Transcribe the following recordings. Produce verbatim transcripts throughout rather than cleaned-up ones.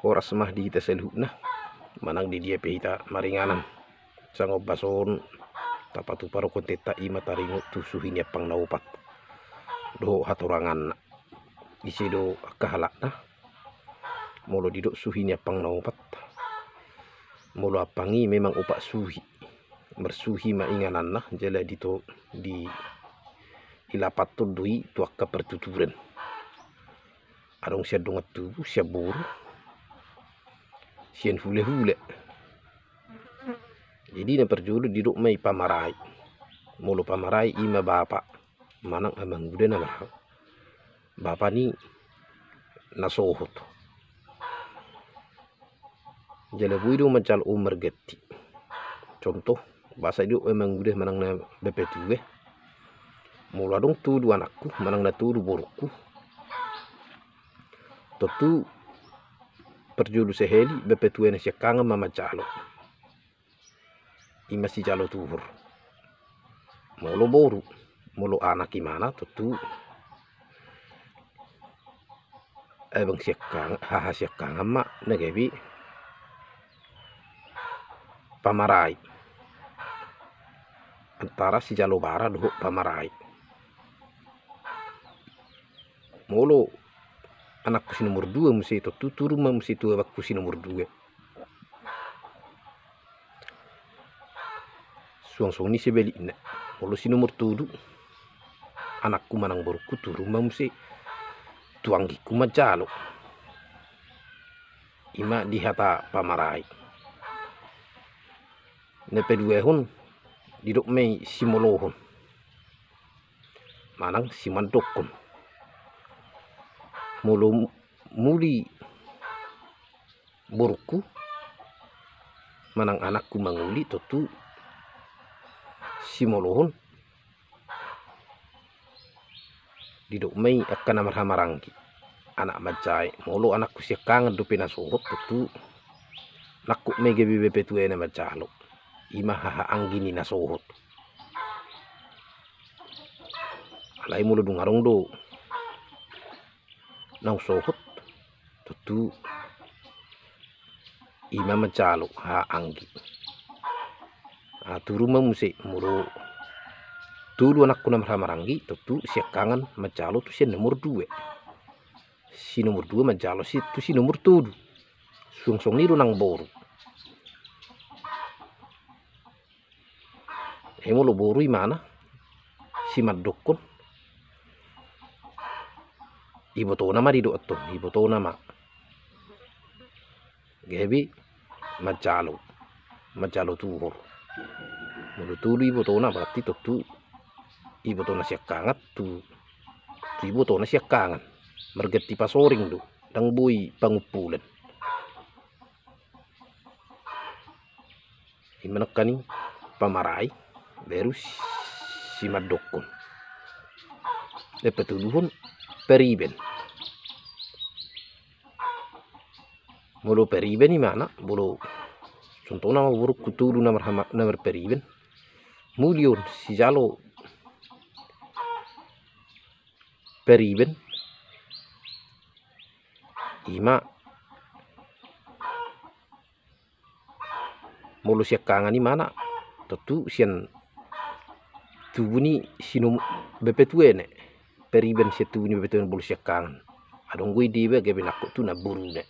Horas ma di hita saluhutna, manang di dia pe hita maringanan. Sanggombas on tapatupa do kontenta, i ma taringot tu suhi ni ampang na opat dohot hatoranganna. Ise do angka halakna molo didok suhi ni ampang na opat? Molo ampang i memang opat suhi. Marsuhi ma ingananna, jala dito, diilapathon do i tu angka partuturan. Adong sian dongan tubu, sian boru, sian hulahula. Jadi na parjolo didok ma i pamarai. Molo pamarai i ma bapa manang amanguda na marhara, bapa ni na sohot. Jala boi do manjalo on marganti. Contoh, boasa didok amanguda manang na bapatua? Molo adong tolu anakku manang na tolu borungku, tontu parjolo sahali bapatua na siangkangan ma manjalo. I ma sijalo tuhor. Molo boru, molo anak imana, tontu abang siangkang, haha siangkangan ma na gabe pamarai. Antara sijalo bara dohot pamarai. Molo anakku si nomor dua muse, tontu turun ma muse tu abangku si nomor dua. Suang songon i sebalikna, molo si nomor tolu anakku manang borungku, turun ma muse tu anggingku manjalo. I ma di hata pamarai. Na paduahon didok ma i simolohon manang simandokkon. Molo muli borungku manang anakku mangoli, tontu simolohon didok ma i angka na marhahamaranggi, anak manjae. Molo anakku siangkangan dope na sohot, tontu nangkok ma i gabe bapatua na manjalo. I ma haha anggi ni na sohot. Alai molo dung adong do naung sohot, tontu i ma manjalo haha anggi. Ah, turun ma muse, molo tolu anakku na marhahamaranggi, tontu siangkangan manjalo tu sian nomor dua. Si nomor dua manjalo si, tu si nomor tolu. Suang songon i do nang boru. He, molo boru imana simandokkon, ibotona ma didok antong, ibotona ma gabe manjalo, manjalo tuhor. Molo tolu ibotona, berarti tontu ibotona siangkangan tu, tu ibotona siangkangan. Marganti pasoring do, ndang boi pangumpulan. I ma nangkaning pamarai, baru simandokkon. Na patoluhon pariban. Molo pariban imana, molo contohna ma borungku tolu na marhama-, na marpariban, muli on sijalo pariban, i ma molo siangkangan imana, tontu sian tubu ni si nom-, bapatuana. Pariban sian tubu ni bapatuana molo siangkangan. Adong do i deba gabe nangkok tu namboruna.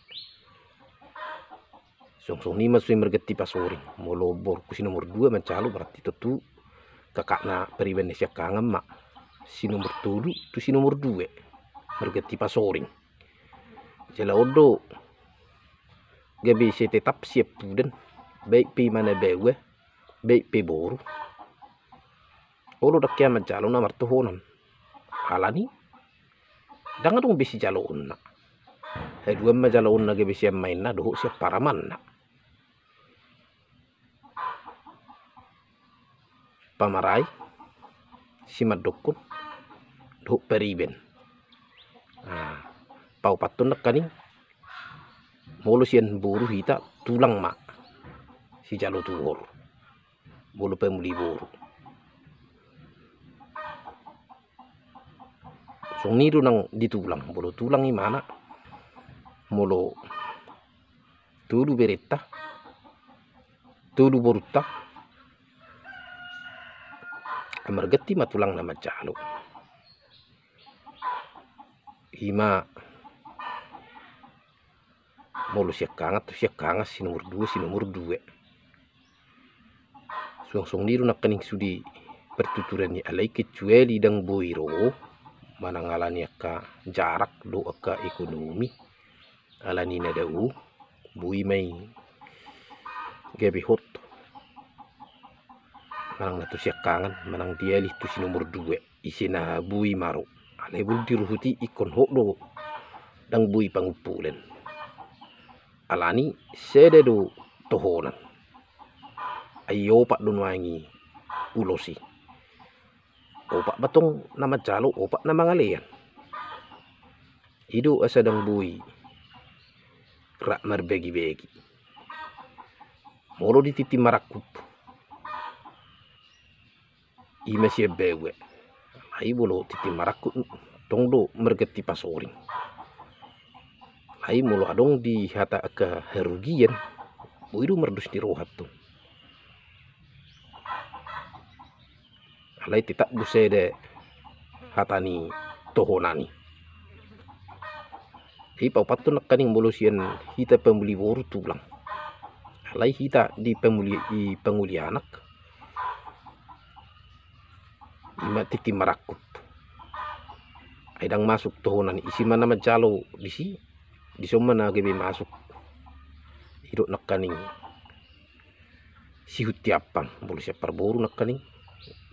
Suang songon i ma sude marganti pasoring. Molo borungku si nomor dua manjalo, berarti tontu kakakna pariban na siangkangan ma. Si nomor tolu tu si nomor dua. Marganti pasoring. Jala on do gabe sai tetap siampudan, baik pe imana baoa, baik pe boru. Olo ndang hea manjalo na martohonan. Alani ndang adong be sijaloonna. Haduan ma jaloonna gabe sian maenna dohot sian paramanna. Pamarai, simandokkon, dohot pariban. Nah, paopathon nangkaning, molo sian boru hita, tulang ma sijalo tuhor. Molo pamuli boru. Songon i do nang di tulang, molo tulang imana, molo tolu berenta, tolu borunta, marganti ma tulang na manjalo. Ima molo siangkangan tu siangkangan, si nomor dua si nomor dua. Suang songon i do nangkaning sude partuturan i, alai kecuali ndang boi ro, manang ala ni angka jarak do angka ekonomi, ala ni na dao, boi ma i gabe hot. Manang na tu siangkangan, manang dialih tu si nomor dua, ise na boi ma ro. Alai molo diruhuti ingkon hot do, ndang boi pangumpulan. Ala ni sada do tohonan. Ai opat do nuaeng i ulos i. Opat ma tong na manjalo, opat na mangalean. I do asa ndang boi rap marbagi-bagi. Molo di tintin marangkup, ima sian baoa. Alai molo tintin marangkup, tong do marganti pasoring. Alai molo adong di hata angka harugian, boi do mardos ni roha tong. Alai tetap do sada hata ni tohonan i. I paopathon nangkaning molo sian hita pamuli boru tulang. Alai hita di pamuli, i pangoli anak, ima tintin marangkup. Ai ndang masuk tohonan i, ise ma na manjalo disi, dison ma na gabe masuk. I do nangkaning sihunti ampang, molo sian parboru nangkaning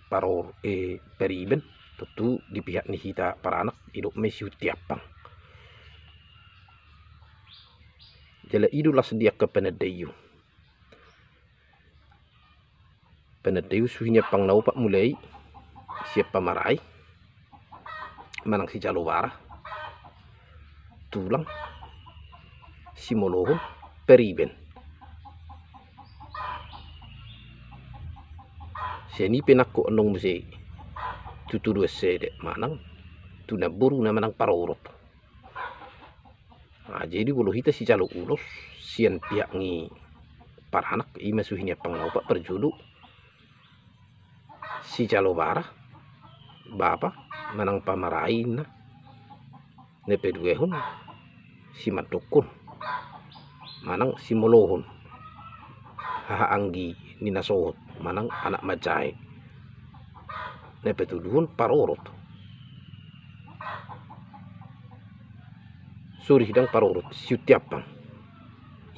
paror, eh, pariban, tontu di pihak ni hita paranak, i do ma i sihunti ampang. Jala i do las di angka panandaion. Panandaion suhi ni ampang na opat mulai sian pamarai, manang sijalo bara, tulang, simolohon, pariban. Sian i pe nangkok annon muse tu tuduan sada manang tu namboruna manang parorot. Nah, jadi molo hita sijalo ulos sian pihak ni paranak, ima suhi ni ampang na opat, parjolo sijalo bara, bapa manang pamarai na, na paduahon simandokhon manang simolohon, haha anggi ni na sohot manang anak manjae, na patoluhon parorot. Sori, ndang parorot, sihunti ampang.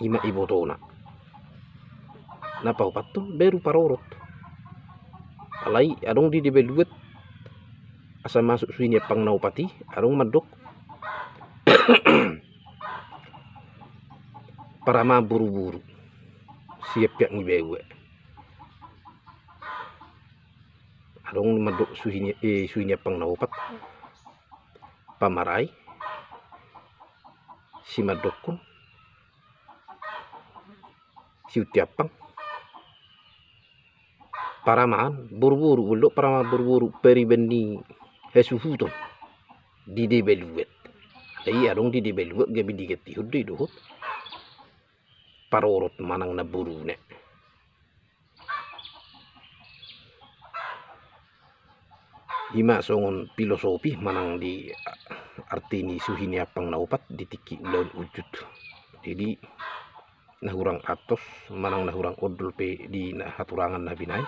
Ima ibotona. Na paopathon baru parorot. Alai adong di dibaluat, asa masuk suhi ni ampang na opat i, adong mandok paramaan boruboru sian pihak ni baoa. Adong mandok suhi ni, eh, suhi ni ampang na opat. Pamarai, simandokhon, sihunti ampang, paramaan boruboru. Molo paramaan boruboru, pariban ni hasuhuton di dibaluat. Alai adong di dibaluat gabe digantihon do i dohot parorot manang namboruna. Ima songon filosofi manang di arti ni suhi ni ampang na opat di tingki ulaon unjut. Jadi na hurang antos manang na hurang ondol pe di na haturangan na binahen,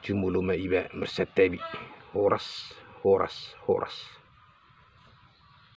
jumolo ma iba marsantabi. Horas, horas, horas.